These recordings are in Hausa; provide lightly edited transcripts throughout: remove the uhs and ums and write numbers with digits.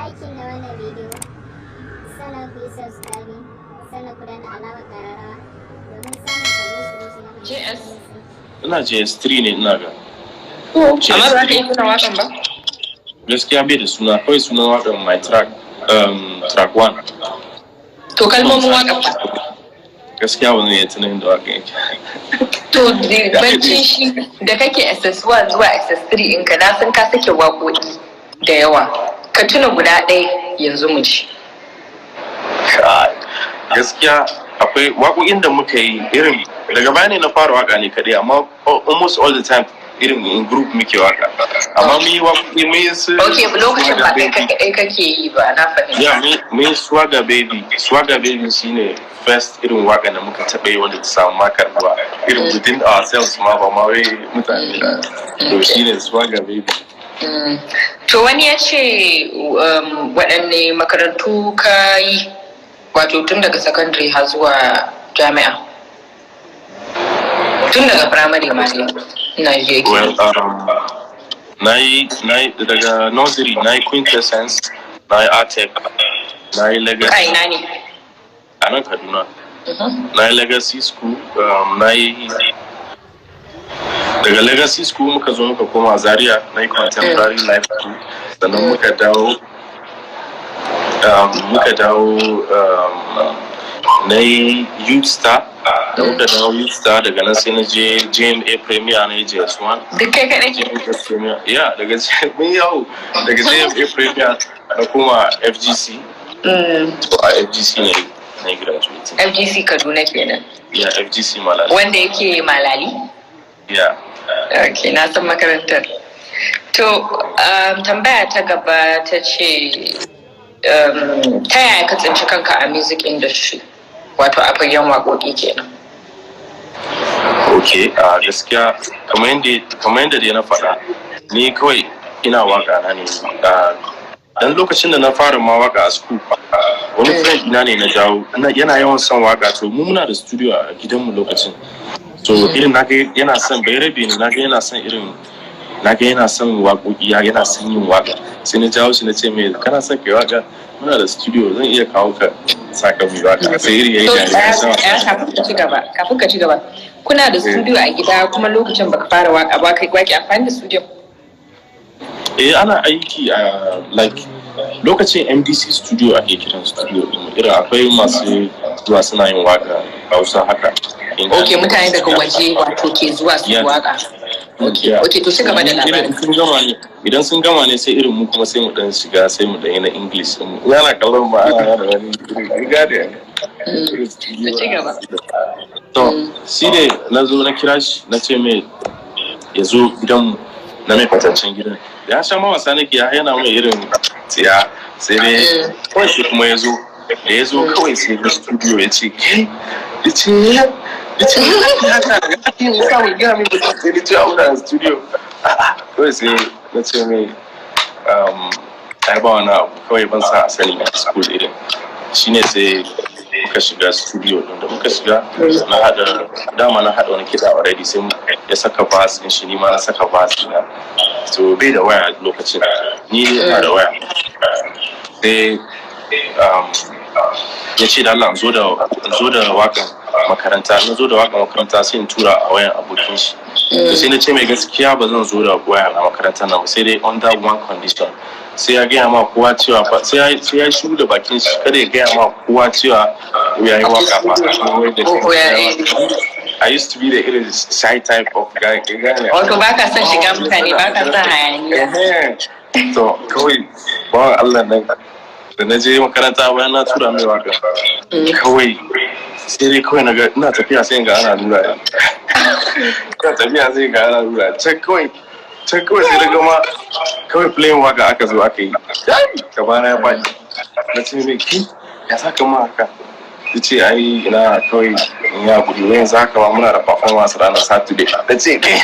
Liking na wannan bidiyo, sannan ku yi subscribing, sannan ku danna alamar ƙararrawa domin samun sabbin shirye-shiryen mu. JS. Ina JS3 ne ina ga. Amma ba za ka iya tuna waƙan ba? Gaskiya bai da suna, kawai sunan waƙan my track, track 1. To, kalmomin waƙan ba? Gaskiya ba zan iya tuna inda waƙan yake. To, bancin shi da kake SS1 zuwa SS3 in ka na san ka sake waƙoƙi da yawa. Ka tuna guda ɗaya yanzu mu ji. Kai, gaskiya akwai waƙoƙin da muka yi, irin daga baya ne na fara waƙa ne kaɗai, amma almost all the time irin in group muke waƙa. Amma mun yi waƙoƙi, mun yi su Ok, lokacin ba kai Swagger Baby. kaɗai kake yi ba, na fahimta. Yeah, mun yi Swagger Baby. Swagger Baby shine first irin waƙa da muka taɓa yi wanda ta samu ma karɓuwa. Irin within ourselves ma, ba ma wai mutane da. To, shine Swagger Baby. To, wani ya ce waɗanne makarantu ka yi, wato tun daga secondary har zuwa jami'a? Tun daga primary ma ne ina ji yake. Well, na yi daga nursery, na yi Quintessence, na yi Artec, na yi A Legacy ina ne? A nan Kaduna. Na yi Legacy School, na yi daga Legacy School muka zo muka koma Zaria, na yi Contemporary Life School, sannan muka dawo, na yi Youth Star. Da muka dawo Youth Star, daga nan sai na je JMA Premier, na yi JS1. Duk kai kaɗai? JMA Premier, yeah, daga mun yawo daga JMA Premier na koma FGC. To, a FGC ne na yi graduating. FGC Kaduna kenan. Yeah, FGC Malali. Wanda yake Malali? Yeah. Ok, na san makarantar. To, tambaya ta gaba ta ce, ta yaya ka tsinci kanka a music industry? Wato a fagen waƙoƙi kenan. Ok, a gaskiya kamar yadda dai na faɗa, ni kawai ina waka na ne. Dan lokacin da na fara ma waka a school, wani friend ina ne na jawo, yana yawan son waka. To, mu muna da studio a gidanmu lokacin. So irin naga yana son, bai rabe ne, naga yana son, irin naga yana son waƙoƙi, yana son yin waka. Sai na jawo shi, na ce mai, "Kana son kai waka? Muna da studio, zan iya kawo ka saka mu waka." Sai irin yayi To, dariya. tsaya, kafin ka ci gaba, kafin ka ci gaba. Kuna da studio a gida kuma lokacin baka fara waka ba, kai waki amfani da studio? Eh, ana aiki a like lokacin MDC Studio ake kiran studio din. Irin akwai masu zuwa suna yin waka Hausa haka. Ok, mutane daga waje wato ke zuwa su waka. Ok, ok, to ci gaba da Irin labarin. sun gama ne, idan sun gama ne, sai irin mu kuma sai mu dan shiga, sai mu dan yi na English din. In ana kallon ma ana yana wani irin gade. To, ci gaba. To, shi ne na zo na kira shi, na ce mai ya zo gidanmu, na mai kwatancen gidan. Ya sha ma wasa nake, ya yana mai irin tsiya, sai dai kawai shi kuma ya zo. Da ya zo kawai sai ga studio, ya ce, "Ke?" Ya ce, ya ce, "Haka ya sa mu gaya min ba." Sai ni ce a muna studio. A'a, kawai sai na ce mai, ai ba wani abu, kawai ban sa a sani a school irin. Shine sai muka shiga studio din. Da muka shiga, na hada, dama na hada wani kiɗa already, sai ya saka verse din shi, ni ma na saka verse na. So bai da waya lokacin, ni ne ina da waya. Sai ya ce da Allah in zo da wakan makaranta. Na zo da wakan makaranta, sai in tura a wayan abokin shi. To, sai na ce mai gaskiya ba zan zo da waya na makarantar nan ba, sai dai under one condition: sai ya gaya ma kowa cewa fa, sai ya shiru da bakin shi, kada ya gaya ma kowa cewa ya yi waka fa. Kuma wai da Oh, ya yi. I used to be the irin shy type of guy, ka gane? Wato ba ka son shiga mutane, ba ka son hayaniya. Ehe. To, kawai bawan Allah nan, da na je makaranta bayan na tura mai waka, kawai sai dai kawai na ga ina tafiya sai ga ana nura, ina tafiya sai ga ana nura can, kawai can kawai sai na gama kawai playing waka aka zo aka yi, gaba na ya faɗi. Na ce mai, "Ki ya saka ma haka?" Ya ce, "Ai ina, kawai in ya gudu wai yanzu haka ma muna da performance ranar Saturday." Na ce, "Kai."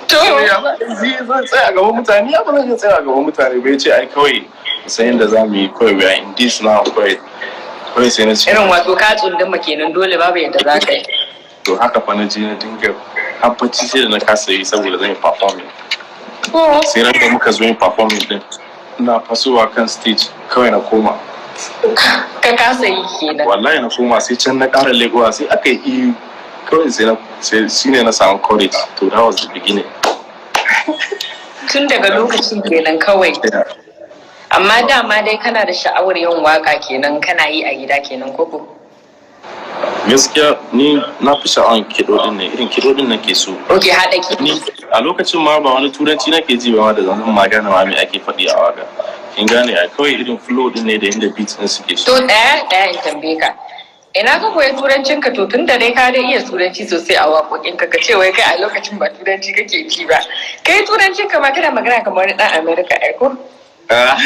To, Ya ba zan tsaya gaban mutane? Ya ba zan iya tsaya gaban mutane ba? Ya ce, "Ai kawai sai yanda za mu yi, kawai we are in this now." Kawai kawai sai na ce Irin wato ka tsunduma kenan, dole babu yadda za ka yi. To, haka fa na je na dinga har bacci sai da na kasa yi saboda zan yi performing. Sai ran da muka zo yin performing din Na fasowa kan stage kawai na koma. Ka kasa yi kenan. Wallahi na koma, sai can na ƙara legowa, sai aka yi ihu kawai, sai na sai shine na samu courage. To, that was the beginning. Tun daga lokacin kenan kawai. Yeah. Amma dama dai kana da sha'awar yin waka kenan, kana yi a gida kenan koko? Gaskiya ni na fi sha'awar kiɗoɗin ne, irin kiɗoɗin nake so. Ok, haɗa ki. Ni a lokacin ma ba wani Turanci nake ji ba ma da zan magana ma me ake faɗi a waka, kin gane? A kawai irin flow din ne da inda beats din suke To, so. ɗaya ɗaya in tambaye ka. Ina ka koyi Turancin ka? To, tun da dai ka dai iya Turanci sosai a waƙoƙin ka, ka ce wai kai a lokacin ba Turanci kake ji ba. Kai Turancin ka ma kana magana kamar wani ɗan Amerika ai ko? Ah.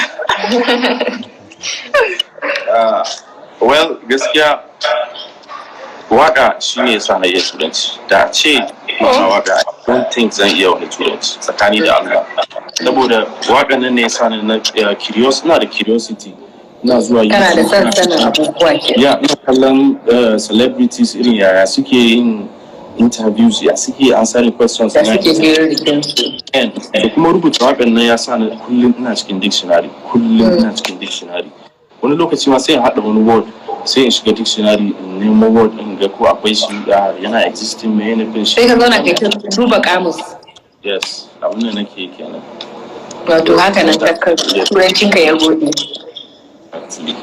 Ah, well, gaskiya waka shine yasa na iya Turanci. Da a ce ba waka, I don't think zan iya wani Turanci, tsakani da Allah, saboda waka nan ne yasa ni na curious, ina da curiosity, ina zuwa Kana da YouTube, son sanin abubuwa kenan. Ya, ina kallon celebrities, irin yaya suke yin interviews, ya suke answering questions Da na suke hirarrakin su. Da kuma rubuta waƙan nan ya sa ni kullum ina cikin dictionary, kullum ina cikin dictionary. Wani lokaci ma sai in haɗa wani word, sai in shiga dictionary in nemo word in ga ko akwai shi, yana existing, me nufin shi. Sai ka zauna kai ta duba kamus. Yes, abin da nake kenan. Wato haka nan ka Turancin ka ya gode. Actually.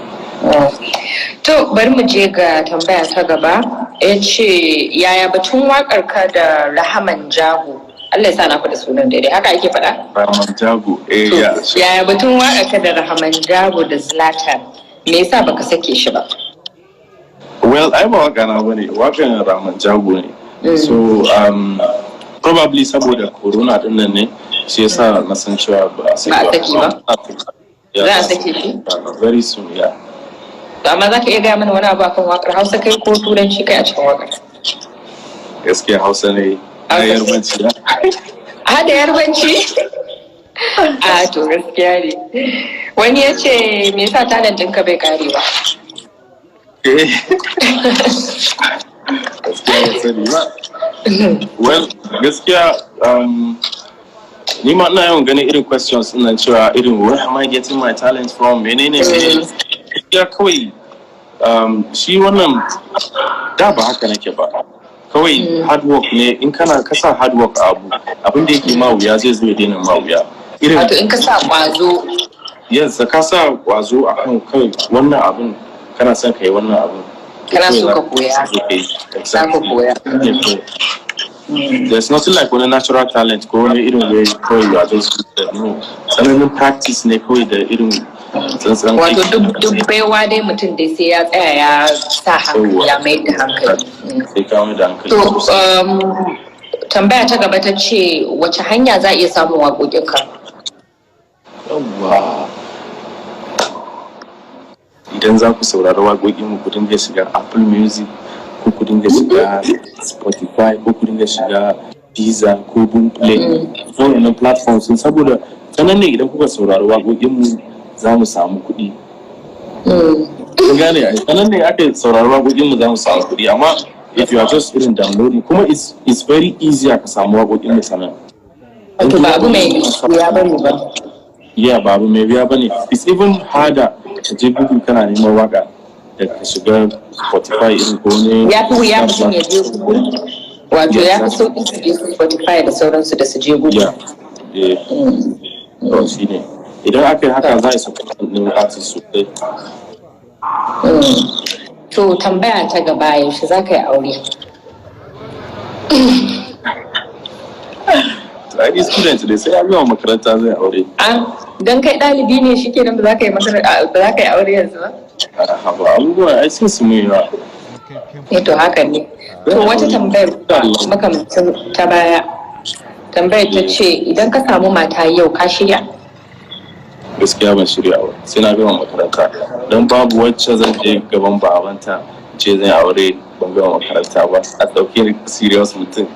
To, bari mu je ga tambaya ta gaba. Ya ce, yaya batun waƙar ka da Rahaman Jago? Allah ya sa na faɗi sunan daidai. Haka ake faɗa? Rahman Jago, eh. To, Ya. yaya batun waƙar ka da Rahaman Jago da Zlatan? Me yasa baka sake shi ba? Well, ai ba waka na bane, wakan Rahman Jago ne. So probably saboda corona din nan ne shi yasa na san cewa ba a saki. Ba a saki ba? Yeah. Za a sake shi? Very soon, yeah. To, amma za ka iya gaya mana wani abu akan waƙar? Hausa kai ko Turanci kai a cikin waƙar? Gaskiya Hausa ne na. Hausa. Yarbanci na. A da Yarbanci? A to, gaskiya ne. Wani ya ce, me yasa talent ɗinka bai kare ba? Eh. Gaskiya ban sani ba. Well, gaskiya ni ma ina yawan ganin irin questions ɗin nan cewa irin "Where am I getting my talent from?" Menene menene. Gaskiya kawai shi wannan da ba haka nake ba. Kawai hard work ne. In kana ka sa hard work a abu, abin da yake ma wuya zai zo ya daina ma wuya. Irin Wato in ka sa ƙwazo. Yes, ka sa kwazo akan kai wannan abin, kana son ka yi wannan abin. Kana so ka koya. Za Za ka koya. There's nothing like wani natural talent ko wani irin way kawai you are just no. Tsananin practice ne kawai da irin tsantsan Wato aiki. duk baiwa dai mutum dai sai ya tsaya ya sa hankali, ya mai da hankali. Sai ka mai da hankali To, sosai. Tambaya ta gaba ta ce, wace hanya za a iya samun waƙoƙinka? Yawwa. Idan za ku saurari waƙoƙin mu, ku dinga shiga Apple Music ko ku dinga shiga Spotify ko ku dinga shiga Deezer ko Boomplay. Waɗannan platforms sun, saboda ta nan ne idan kuka saurari waƙoƙin mu za mu samu kuɗi. Kun gane ai, ta nan ne aka saurari waƙoƙin mu za mu samu kuɗi. Amma if you are just irin downloading kuma, it's very easy ka samu waƙoƙin mu sanan. Wato ba abu mai wuya bane ba. Yeah, ba abu mai wuya bane. It's even harder ka je Google kana neman waka da ka shiga Spotify irin ko ne. Ya fi wuya mutum ya je Google. Wato ya fi sauƙi su je su Spotify da sauransu da su je Google. Yeah, to shine idan aka yi haka za a yi support din artist sosai. To, tambaya ta gaba, yaushe za ka yi aure? To, ai ni student ne, sai ya gama makaranta zai aure. An dan kai ɗalibi ne shi kenan ba za ka yi makaranta, ba za ka yi aure yanzu ba? Ah, ba abubuwa ai sai su mun yawa. Eh, to haka ne. To, wata tambayar makamancin ta baya. Tambayar ta ce, idan ka samu mata yau, ka shirya? Gaskiya ban shirya ba, sai na gama makaranta, don babu wacce zan je gaban babanta ce zan aure ban gama makaranta ba, a ɗauke ni serious mutum.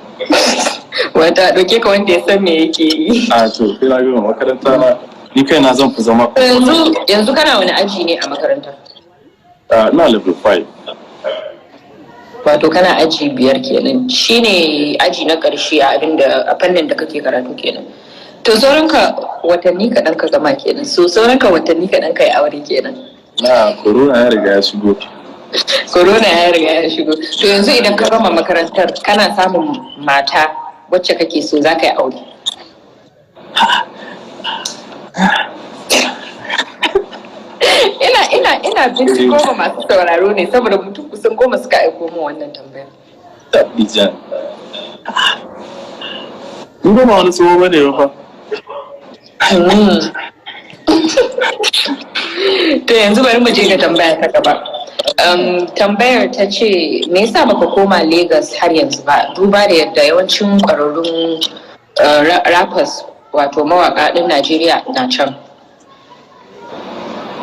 Wata ɗauke ka wanda ya san me yake yi. A to, sai na gama makaranta na, ni kaina zan fi zama. Yanzu kana wani aji ne a makaranta? Ah, ina level 5. Wato kana aji 5 kenan. Shine aji na ƙarshe a abin da a fannin da kake karatu kenan. To sauranka watanni kaɗan ka gama kenan. So sauranka watanni kaɗan ka yi aure kenan. Na corona ya riga ya shigo. Corona ya riga ya shigo. To yanzu idan ka gama makarantar, kana samun mata wacce kake so, za ka yi aure? Ina binciko ma masu sauraro ne, saboda mutum kusan 10 suka aiko min wannan tambayar. Tabbijan. Ni ba wani tsoho bane ba fa. To yanzu bari mu je ga tambaya ta gaba. Tambayar ta ce, me yasa baka koma Lagos har yanzu ba, duba da yadda yawancin kwararrun rappers, wato mawaka ɗin Najeriya, na can?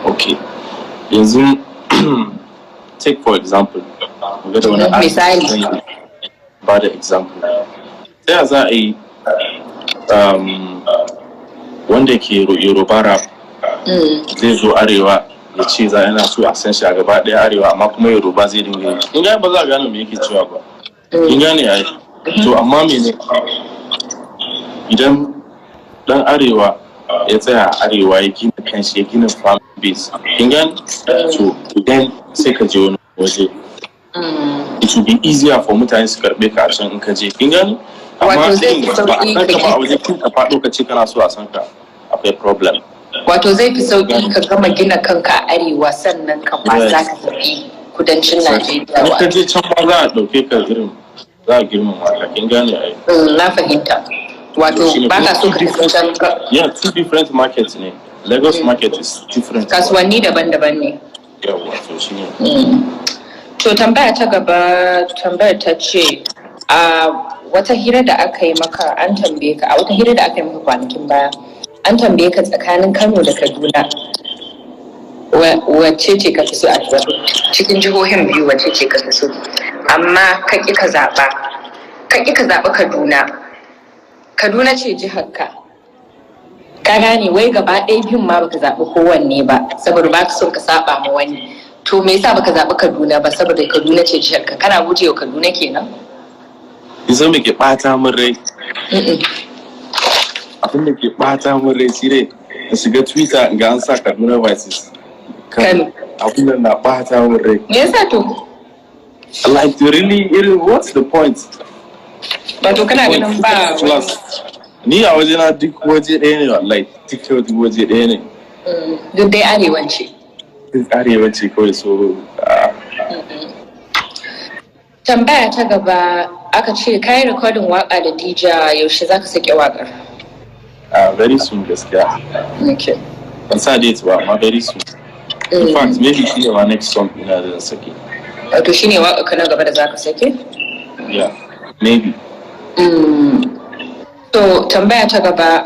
Okay. Yanzu take for example. Mu ga da wani artist. Misali. Zan yi ba da example. Ta ya za a yi wanda ke Yoruba rap zai zo arewa ya ce za yana so a san shi a gaba ɗaya arewa, amma kuma Yoruba zai dinga yi? In gane, ba za a gane me yake cewa ba. In gane ai. To amma mene, idan dan arewa ya tsaya a arewa, ya gina kanshi, ya gina fan base, kin gane, so then sai ka je wani waje, it will be easier for mutane su karbe ka a can in ka je, kin gane? Amma Wato zai fi in ba a sauƙi san ka ka ba a waje, kin ka faɗo ka ce kana so a san ka, akwai problem. Wato zai fi sauƙi ka gama gina kanka a arewa, sannan ka kwasa ka tafi kudancin Najeriya. In ka Wato. je can ma za a ɗauke ka, irin za a girmama ka, kin gane ai? Na fahimta. Wato Shine ba ka so ka tafi can Yeah, two different markets ne. Lagos market is different. Kasuwanni daban-daban ne. Yawwa, to shine. To tambaya ta gaba, tambayar ta ce, a wata hira da aka yi maka an tambaye ka, a wata hira da aka yi maka kwanakin baya an tambaye ka, tsakanin Kano da Kaduna wacce ce ka fi so, a wato cikin jihohin biyu wacce ce ka fi so, amma ka ƙi ka zaɓa, ka ƙi ka zaɓi Kaduna. Kaduna ce jihar ka. Ka gane, wai gaba ɗaya biyun ma baka zaɓi kowanne ba saboda ba ka son ka saba ma wani. To me yasa baka zaɓi Kaduna ba, saboda Kaduna ce jihar ka? Kana gujewa Kaduna kenan? Yanzu me ke ɓata min rai? Mm-mm. Abin da ke ɓata min rai shi ne in shiga Twitter in ga an sa Kaduna versus Kano. Abin da na ɓata min rai. Me yasa to? Like, really, irin, what's the point? Wato kana ganin ba Plus, ni a wajena duk waje ɗaya ne, wallahi duk waje ɗaya ne. Duk dai arewan ce. Duk arewa ce kawai, so ah. Tambaya ta gaba, aka ce kayi rikodin waka da Dija, yaushe zaka sake wakar? Ah, very soon gaskiya. Ban sa date ba, amma very soon. In fact, maybe shi ne ma next song ina da zan sake. Wato shine waka ka na gaba da zaka sake? Yeah, maybe. To tambaya ta gaba,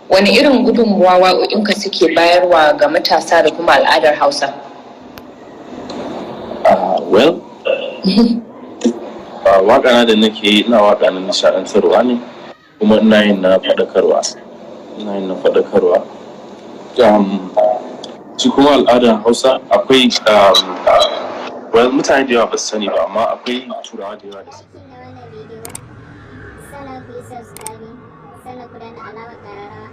wani irin gudunmuwa waƙoƙinka suke bayarwa ga matasa da kuma al'adar Hausa? Well, waka na da nake yi, ina waka na nishaɗantarwa ne, kuma ina yin na faɗakarwa. Ina yin na faɗakarwa. Shi kuma al'adar Hausa akwai, well, mutane da yawa ba su sani ba, amma akwai turawa da yawa da su Liking na wannan bidiyo, sannan ku yi subscribing, sannan ku danna alamar ƙararrawa.